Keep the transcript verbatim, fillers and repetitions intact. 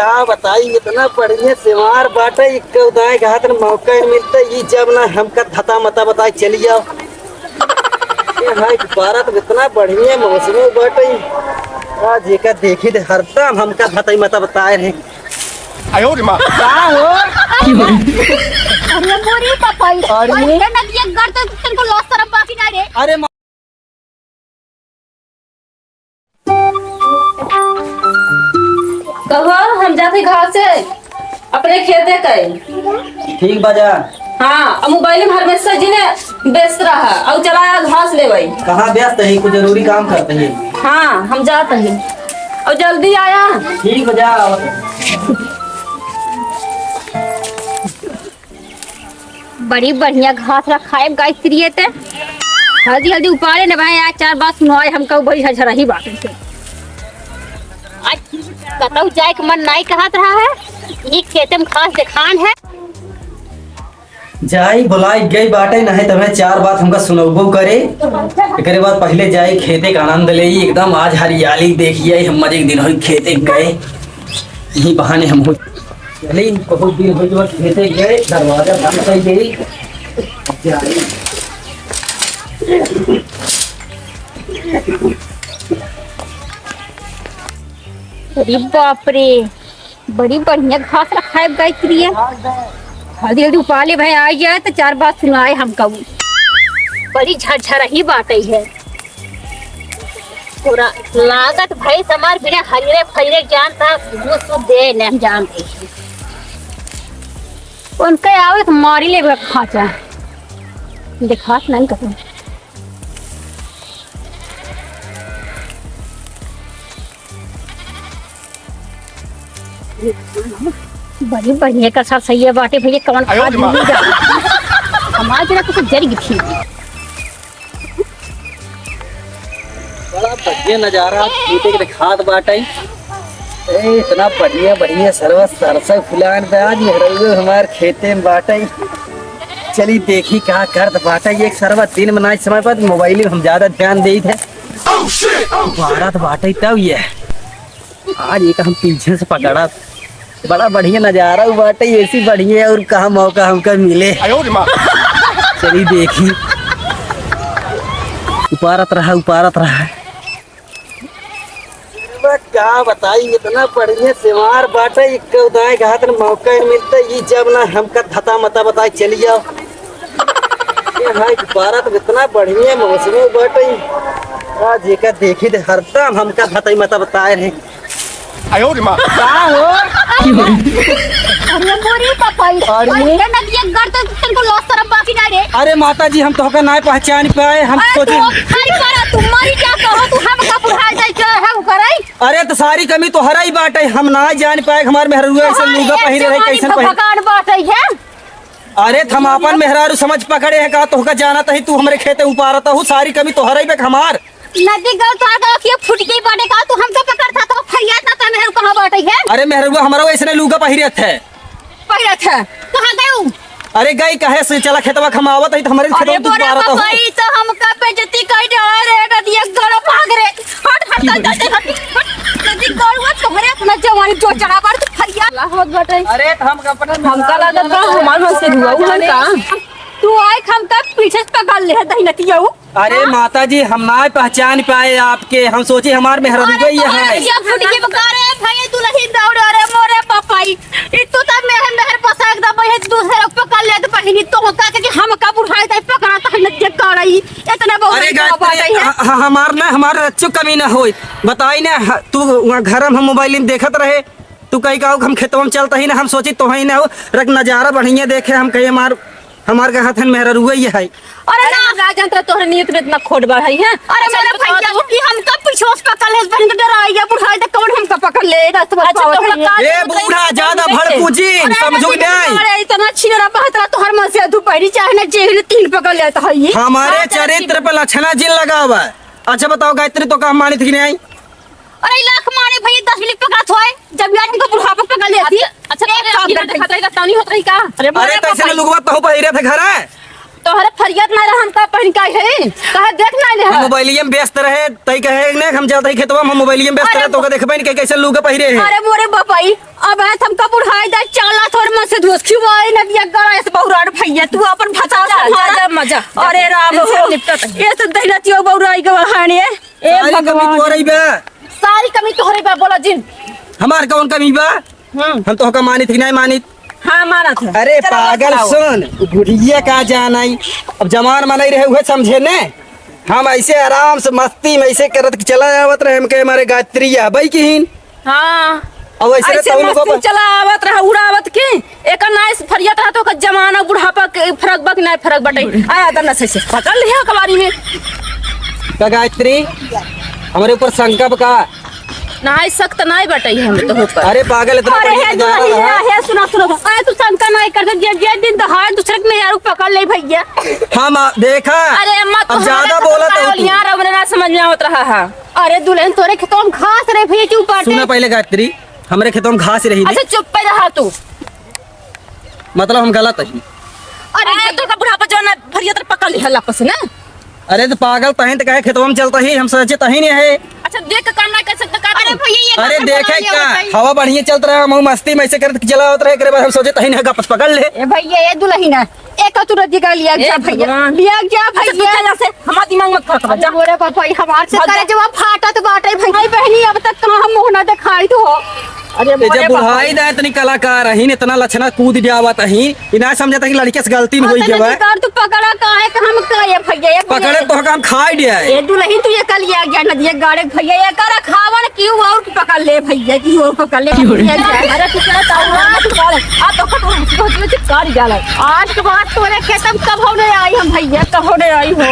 का बताई, इतना बढ़िया सेवार बाटे, इक्के उदाए के हाथ में मौका ही मिलता, ई जब ना हमका धता मता बताए चली जाओ। ये हाय, भारत में इतना बढ़िया मौसम बाटे, आज एका देखी दे, हरदम हमका धता ही मता बताए रहे। आयो रे माँ। का हो? अरे मोरी पापा, अरे। अरे नदिया घर तो तुमको लॉस तरफ बाकी ना रे। अरे माँ। कहो, हम जाते घास से अपने खेते कई। ठीक बा जा। हाँ, अब मोबाइल में हमेशा जी ने व्यस्त रहा और चला आया घास लेवई। कहाँ व्यस्त है? कुछ जरूरी काम करते हैं। हाँ, हम जाते हैं और जल्दी आया। ठीक बा जा, आवत है। बड़ी बढ़िया घास रखाए गाय त्रिये ते। हल्दी हल्दी उपाड़े न भाई, आज चार बात सुनाए हमका बड़ी झरझराही बात है। आज कतौ जाए के मन नाई कहत रहा है, ये खेते में घास देखान है। जाई बुलाई गई बाटे, नहीं तो मैं चार बात हमका सुनौबो करे। एकरे बाद पहले जाई खेते का आनंद लेई, एकदम आज हरियाली देखिए, हम मजे के दिन होई खेते गए। यही बहाने हम हो चली, बहुत दिन हो गए खेते गए, दरवाजा बंद कर गई। अरे बाप रे, बड़ी बढ़िया घास रखा है गाय के लिए। हल्दी हल्दी उपाले भाई आ जाए तो चार बात सुनाए हमका। बड़ी झरझरही बात है। पूरा लागत भैंस हमार बिना हरियरे फरियरे जानता, वो सुध दे न हम जानते। उनके आवे तो मारी ले खाचा। दिखात नहीं कहीं। बड़ी बढ़िया का साथ सही है बाटे भैया, कौन आयो खाद रे माँ। नहीं डाला। हमारे जरा कुछ जरी थी। बड़ा बढ़िया नजारा आज खेते के देखात बाटे। ए, इतना बढ़िया, बढ़िया सरवा सरसों फुलान बा आज मेहरउए हमार खेते में बाटे। चली देखी का करत बाटे। एक सरवा दिन में नाच समय पर मोबाइल में हम ज्यादा ध्यान देत है। भारत बाटे तब ये। आज एक हम पीछे से पकड़त। बड़ा बढ़िया नजारा हुआ बाटे, ऐसी बढ़िया और कहाँ मौका हमका मिले। आयो रे माँ। चली देखी। उपारत रहा, उपारत रहा। अरे का बताई, इतना बढ़िया सेवार बाटे, इक्के उदाए के हाथ में मौका ही मिलता, ई जब ना हमका धता मता बताए चली जाओ। ये हाय, भारत में इतना बढ़िया मौसम बाटे, आज एका देखी दे, हरदम हमका धता ही मता बताए रहे। आयो रे माँ। का हो? अरे मोरी पापा, अरे। अरे नदिया घर तो तुमको लॉस तरफ बाकी ना रे। अरे माता जी, हम तोहका नाय पहचान पाए, हम अरे सोचे तू खाई पड़ा, तू मरी जा कहो, तू हमका बुढ़ा जाए, जो है वो कराई। अरे तो सारी कमी तोहरा ही बाटे, हम ना जान पाए, हमार मेहरुआ ऐसे अरे लूगा पहिरे रहे, जवानी कैसन पहिरे? भगवान बाटे है। अरे, त हम आपन मेहरारू समझ पकड़े हैं का? तोहका जानत ही, तू हमरे खेते उपारत हूँ, सारी कमी तोहरे बे हमार। नदी गल तो आगे अखिया फूट गई बाटे का? तू हमसे पकड़ था तो फरियाद ना, तो मेहरारू कहाँ बाटे है? अरे, मेहरारू हमारा वैसने लूगा पहिरत है। पहिरत है? कहाँ गए उ? अरे, गई कहे से, चला खेतवा खमावत ही, तो हमरे अरे, खेतवा तू बोरे उपारत हूँ। पापा, ई तो हमका बेइज्जती कई डाला रे, नदिया गल भाग रे। हट, हट, हट, हट, हट, हट। नदी गल हुआ तोहरे अपना जवानी जो चढ़ा बार तू फरियाद। ला होत बाटे। अरे, त हम अपना हमका लागत बा, हमार मन से हुआ, उ मन का। तू आए, हम तब पीछे से पकड़ ले, दही नतिया उ। अरे माता जी, हम ना पहचान पाए आपके, हम सोचे हमार मेहररुआ ही है। ये फुटकी बका रे, भाई दुल्हन दौड़, अरे मोरे पापाई। ई तू तब मेहर, मेहर पसा एकदम ये दूसरे लोग पकड़ ले, तो बहिनी तो होता कि हम का बुढ़ाई तई पकड़ा, तो हम नतिया काढ़ाई। इतने बहुत अरे बड़ी बात गायत्री, है। ह-, ह-, हमार ना, हमार अच्छो कमी ना होई। बताई ना, ह-, तू वहाँ घर में हम मोबाइल में देखत रहे, तू कही का हम खेतवा में चलता ही ना, हम सोची तो ही ना हो, रख नजारा बढ़िया देखे, हम कही हमार, हमार के हाथन मेहररुआ ही है। अरे अरे ना। हम ना जानते तोहरे नियत में इतना खोट बढ़ाई है। अरे अच्छा, मेरे बताओ भैया, तू। कि हम कब पीछे से पकड़ ले, बहन के डराई है, बुढ़ाई तो कौन हमका पकड़ ले, रात भर अच्छा, पावत तोहरा है। का ए, जरूरत है बूढ़ा, इतना ज्यादा देखे? भड़कू जी, अरे समझू कि नहीं? अरे इतना छिनरा बहत रहा, तोहर मन से दोपहरी चाहे ना, जेहन तीन पकड़ लेता है ये। हमारे हाँ, चरित्र पे लक्षणा जिन लगावा। अच्छा बताओ गायत्री, तो का मानित कि नहीं? अरे लाख माने भैया, दस मिनट पकड़त होए, जब यार हमको बुढ़ापा पकड़ लेती। अच्छा, अच्छा, एक अरे, काम ये करते। देखा था, ये बताओ, नहीं होत रही का? अरे, अरे, मोरे तैसे पापा। लुगवा तहु पहिरे थे घर है। तोहरे फरियाद ना रहा, हम का पहिन का है? कहे देख ना ले हम है। मोबाइलिये में व्यस्त रहे, तई कहे ने हम जात ही खेतवा में, हम मोबाइलिये में व्यस्त अरे रहे, तो का देखबे नहीं कैसे लुगा पहिरे है। अरे मोरे बापाई, अब इनसे निपटत है। ये तो दहिना चियो बौरा आई गवा हाने। ए सारी कमी भगवान। तोहरे बा। सारी कमी तोहरे बा, बोला जिन। हमार कौन कमी बा? हम्म। हम तोहका मानित कि नाहीं मानित? हाँ, मानत है। अरे चलो, पागल, बताओ। सुन, बुढ़िया का जानाई, अब जवान मनई रहे, उहे समझे ने। हम ऐसे आराम से मस्ती में ऐसे करत के चला आवत रहे, हम कहे, "हमारे गायत्री आबई की हीन।" हाँ। अब ऐसे ऐसे रहता उनको मस्ती पर चला आवत रहा, उड़ावत के, एकर नाई से फरियत रहा, तो ओकर जवाना बुढ़ापा के फरक बा कि नाई फरक बाटे। आया, दन्ना से, से पकड़ लिया कबारी में। का गायत्री, हमरे ऊपर शंका बा का? नाई, शक त नाई बटई है हम तो ऊपर। अरे पागल, इतना अरे बढ़िया हे नजारा दुलहिन, रहा। हे सुना, सुना, अरे तू शंका नाई कर, जे, जे दिन दहाड़ दूसरे के मेहरारू पकड़ ले भैया। हम आ, देखा, अरे अम्मा, अब तू ज्यादा हमारे बोला तो का तू। यार, हमरे ना समझ में आवत रहा है। अरे दुलहिन, तोरे खेतवा में घास रहे भैया, चुप बाटे। सुना पहले गायत्री, हमरे खेतवा में घास रही। अच्छा चुप पे रहा तू। मतलब हम गलत ही। अरे अरे, तो का बुढ़ापा जो ना भरिया तर पकड़ लिहल आपस ना। अरे तो पागल, तहीं तो कहे खेतवा में चलता ही, हम सोचे तहीं नहीं है। अच्छा, देख के काम ना कर सकता का अरे तू? भैया, ये अरे बात देखे बोला, ये का, बताइए। हवा बढ़िया चलत रहा, हम मस्ती में ऐसे करत चलावत रहे, एकरे बाद हम सोचे तहीं नहीं, गपस पकड़ ले। ए भैया, ये दुलहिन है, एक कचुरा जी का लिया ए जा भैया, भगवान। लिया जा अच्छा, तू भैया। चल यहाँ से, हमारा दिमाग मत खराब कर, जा। अरे बाप रे, हमार से भाग जा। करे जवाब फाटत बाटे भैया। भाई बहनी, अब तक कहाँ हम मुँह ना दिखाई तो हो। अरे ए, मोरे जब बुढ़ाई बाबा। दा इतनी कलाकार अहिन, इतना लक्षणा कूद जावत अहिन, ई ना समझता कि लड़के से गलती में होई गवा। तू पकड़ा काहे कि हम का ये भैया, ये पकड़े भैया। तो हम खाई दिया है। ए दुलहिन, तू ये कल ये गया नदिया गाड़े भैया, ये कर खावन क्यों और पकड़ ले भैया, क्यों पकड़ ले भैया। अरे तू चला ताऊ, तू पकड़। आ तो खट, खट, खट, खट, खट, खट, आज के बाद तोरे खेत में कबो नहीं आई हम भैया, कबो नहीं आई हो।